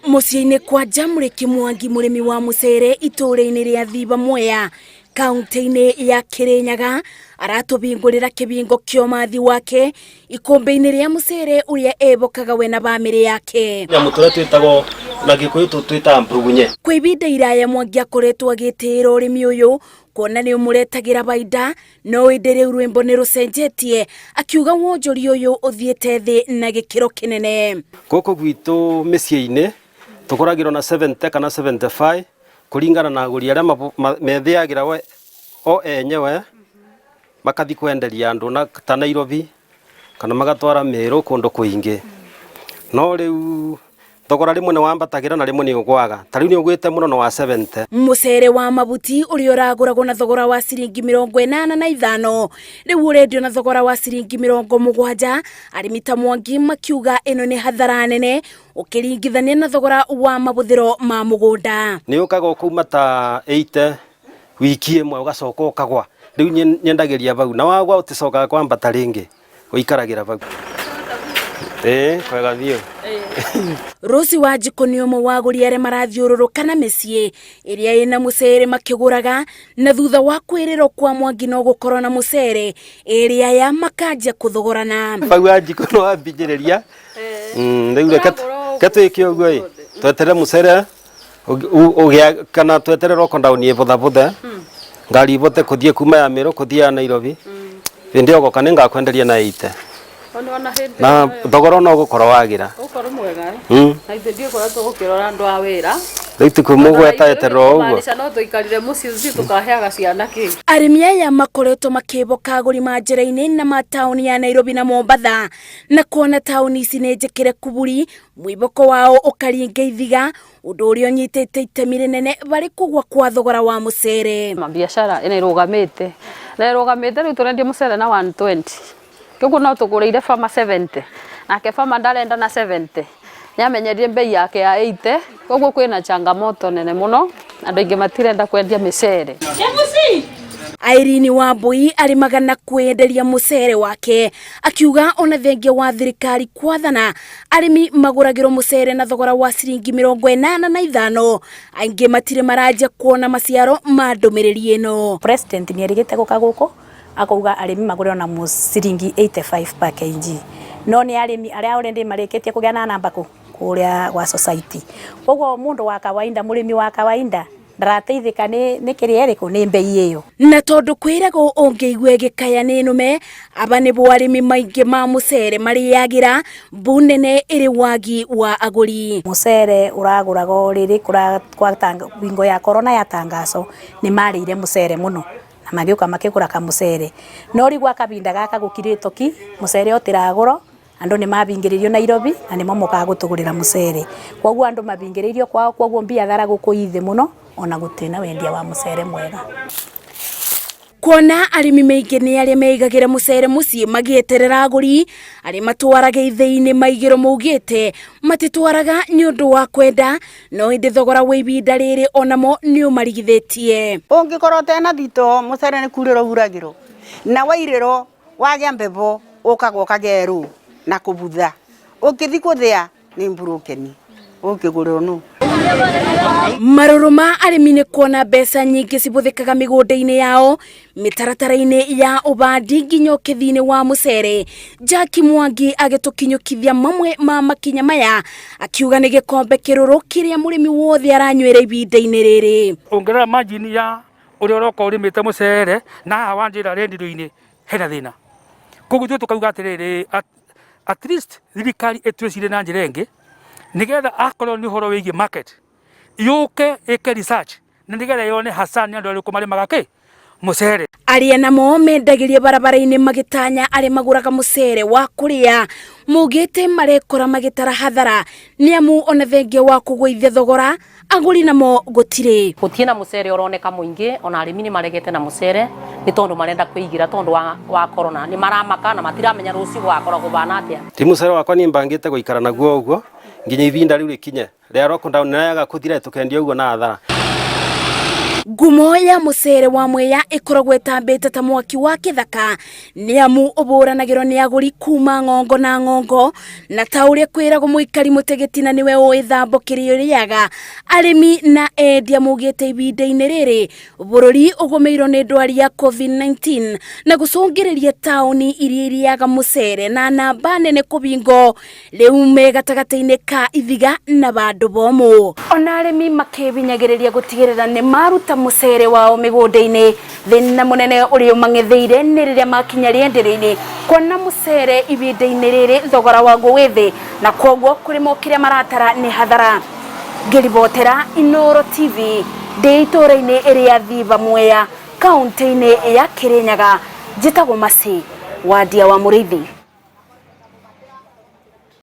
Mũciĩ-inĩ kwa Jamũrĩki Mwangi, mũrĩmi wa mũcere itũũra-inĩ rĩa Thiba Mwea, kaunti-inĩ ya Kirinyaga, aratũbingũrĩra kĩbingo kĩa ũmathi wake ikũmbĩ-inĩ rĩa mũcere ũrĩa ebokaga we na bamĩrĩ yake. Nyamũ tũrĩa twĩtagwo na Gĩkũyũ twĩtaga mburugunye. Kwa ibinda iraya Mwangi akoretwo agĩtĩĩra ũrĩmi ũyũ kuona nĩ ũmũretagĩra baida, no ĩndĩ rĩu rwĩmbo nĩ rũcenjetie, akiuga wonjoria ũyũ ũthiĩte thĩ na gĩkĩro kĩnene. Gũkũ gwitũ mĩciĩ-inĩ tũgũragĩrwo na 70 kana 75 kũringana na agũri arĩa methiagĩra we o enyewe makathi kwenderia andũ na ta Nairobi kana magatwara Meru kũndũ kũingĩ. No rĩu thogora rĩmwe nĩ wambatagĩra na rĩmwe nĩ ũgwaga, ta rĩu nĩ ũgwĩte mũno no wa 70. Mũcere wa mabuti ũrĩa ũragũragwo na thogora wa ciringi 85 rĩu ũrendio na thogora wa ciringi 70. Arĩmi ta Mwangi makiuga ĩno nĩ hathara nene ũkĩringithania na thogora wa mabũthĩro ma mũgũnda. Nĩ ũkaga ũkauma ta 80 wiki ĩmwe ũgacoka ũkagwa, rĩu nyendagĩria bau na wagwa ũticokaga kwambata rĩngĩ, ũikaragĩra bau. Kwega biũ. Rose Wanjikũ nĩ ũmwe wa agũri arĩa marathiũrũrũka na mĩciĩ ĩrĩa ĩna mũcere makĩgũraga, na thutha wa kwĩrĩrwo kwa Mwangi no gũkorwo na mũcere, erĩ aya makanjia kũthogorana. Bau Wanjikũ no ambinjĩrĩria. Rĩu reke twĩke ũguo ĩ, tweterere mũcere ũgĩa kana tweterere lockdown ĩbũthabũthe, ngari ibote kũthiĩ kuma ya Meru kũthiĩ ya Nairobi. Hĩndĩ ĩyo goka nĩngakwenderia na 80. Na thogora no ũgũkorwo wagĩra. Ũkorwo mwega. Na ithuĩ ndiũkorwo tũgũkĩrora andũ a wĩra. Rĩu ti kũmũgweta eterera o ũguo. Kumaanisha no tũikarire mũciĩ ũcio tũkaheaga ciana kĩ. Arĩmi aya makoretwo makĩboka agũri ma njĩra-inĩ na ma taũni ya Nairobi na Mombatha, na kuona taũni ici nĩ njĩkĩre kuburi, mwĩboko wao ũkaringa ithiga, ũndũ ũrĩa ũnyitĩte itemi rĩnene barĩ kũgwa kwa thogora wa mũcere. Mabiacara ĩno ĩrũgamĩte na ĩrũgamĩte rĩu tũrendia mũcere na 120, koguo no tũgũrĩire farmer 70, nake farmer ndarenda na 70, nĩamenyerie bei yake ya 80, koguo kwĩna changamoto nene mũno, andũ aingĩ matirenda kwendia mĩcere. Irene Wambui arĩmaga na kwenderia mũcere wake, akiuga ona thengia wa thirikari kwathana arĩmi magũragĩrwo mũcere na thogora wa ciringi 85, aingĩ matirĩ maranjia kuona maciaro ma ndũmĩrĩri ĩno. President nĩ erĩgĩte gũka gũkũ akauga arĩmi magũrĩrwo na ciringi 85 per kg, no nĩ arĩmi arĩa already marĩkĩtie kũgĩa na namba kũrĩa gwa society, koguo mũndũ wa kawaida, mũrĩmi wa kawaida ndarateithĩka nĩ kĩrĩa ĩrĩkũ nĩ mbei ĩyo. Na tondũ kwĩragwo ũngĩigua ĩgĩkaya nĩ nũme, aba nĩbo arĩmi maingĩ ma mũcere marĩagĩra mbu nene ĩrĩ wagi wa agũri. Mũcere ũragũragwo rĩrĩ kwa bingo ya corona ya tangaco nĩ marĩire mũcere mũno na magĩũka makĩgũra kamũcere, no rĩu gwa kabinda gaka gũkirĩtwo ki mũcere ũtiragũrwo, andũ nĩ mabingĩrĩirio Nairobi na nĩmo mokaga gũtũgũrĩra mũcere, koguo andũ mabingĩrĩirio kwao, koguo biathara gũkũ ithĩ mũno ona gũtirĩ na wendia wa mũcere mwega. Kuona arĩmi maingĩ nĩ arĩa meigagĩra mũcere mũciĩ magĩeterera agũri, arĩa matwaraga ithĩi-inĩ maigĩrwo maugĩte matitwaraga nĩ ũndũ wa kwenda, no ĩndĩ thogora wa ibinda rĩrĩ onamo nĩ ũmarigithĩtie. Ũngĩkorwo ũtena thito mũcere nĩ kurĩrwo uragĩrwo, na wairĩrwo wagĩa mbebo ũkaga ũkagĩa erũ na kũbutha, ũkĩthi kũthĩa nĩ mburũkeni ũkĩgũrĩrwo nũ. Marũrũ ma arĩmi nĩ kuona mbeca nyingĩ cibũthĩkaga mĩgũnda-inĩ yao, mĩtaratara-inĩ ya ũbandi nginya ũkĩthi-inĩ wa mũcere. Jackie Mwangi agĩtũkinyũkithia mamwe ma makinya maya, akiuga nĩ gĩkombe kĩrũrũ kĩrĩa mũrĩmi wothe aranywĩra ibinda-inĩ rĩrĩ. Ũngĩrora margin ya ũrĩa ũroka ũrĩmĩte mũcere na haha wanjĩra rendio-inĩ hena thĩna, koguo ithuĩ tũkauga atĩrĩrĩ, at least thirikari ĩtwĩcirie na njĩra ĩngĩ, nĩgetha akorwo nĩ ũhoro wĩgiĩ market yũke ĩke research na nĩgetha yone hasa nĩ andũ arĩkũ marĩmaga kĩ mũcere. Arĩa namo mendagĩria barabara-inĩ magĩtanya arĩa magũraga mũcere wa kũrĩa maugĩte marekora magĩtara hathara, nĩ amu ona thengia wa kũgũithia thogora agũri namo gũtirĩ. Gũtirĩ na mũcere ũroneka mũingĩ, ona arĩmi nĩ maregete na mũcere nĩ tondũ marenda kwĩigĩra tondũ wa corona, nĩ maramaka na matiramenya rũciũ gũgakorwo kũhana atĩa. Ti mũcere wakwa niĩ mbangĩte gũikara naguo ũguo nginya ibinda rĩu rĩkinye rĩa lockdown na yaga kũthira tũkendia ũguo na hathara. Ngumo ya mũcere wa Mwea ĩkoragwo ĩtambĩte ta mwaki wa kĩthaka nĩ amu ũbũranagĩrwo nĩ agũri kuma ng'ongo na ng'ongo, na ta ũrĩa kwĩragwo mũikari mũtĩ gĩtina nĩwe ũĩ thambo kĩrĩa ũrĩaga. Arĩmi na endia maugĩte ihinda-inĩ rĩrĩ bũrũri ũgũmĩirwo nĩ ndwari ya COVID-19 na gũcũngĩrĩria taũni iria irĩaga mũcere na namba nene kũbingo rĩu me gatagatĩ-inĩ ka ithiga na bandũ bomũ. Ona arĩmi makĩbinyagĩrĩria gũtigĩrĩra nĩ maruta mũcere wao mĩgũnda-inĩ, thĩna mũnene ũrĩa ũmang'etheire nĩ rĩrĩa makinya rĩenderio-inĩ kuona mũcere ihinda-inĩ rĩrĩ thogora waguo wĩ thĩ, na koguo kũrĩma kĩrĩa maratara nĩ hathara. Ngĩribotera Inooro TV ndĩ itũũra-inĩ rĩa Thiba Mwea kaunti-inĩ ya Kirinyaga, njĩtagwo Mercy Wandia wa Mũrĩithi.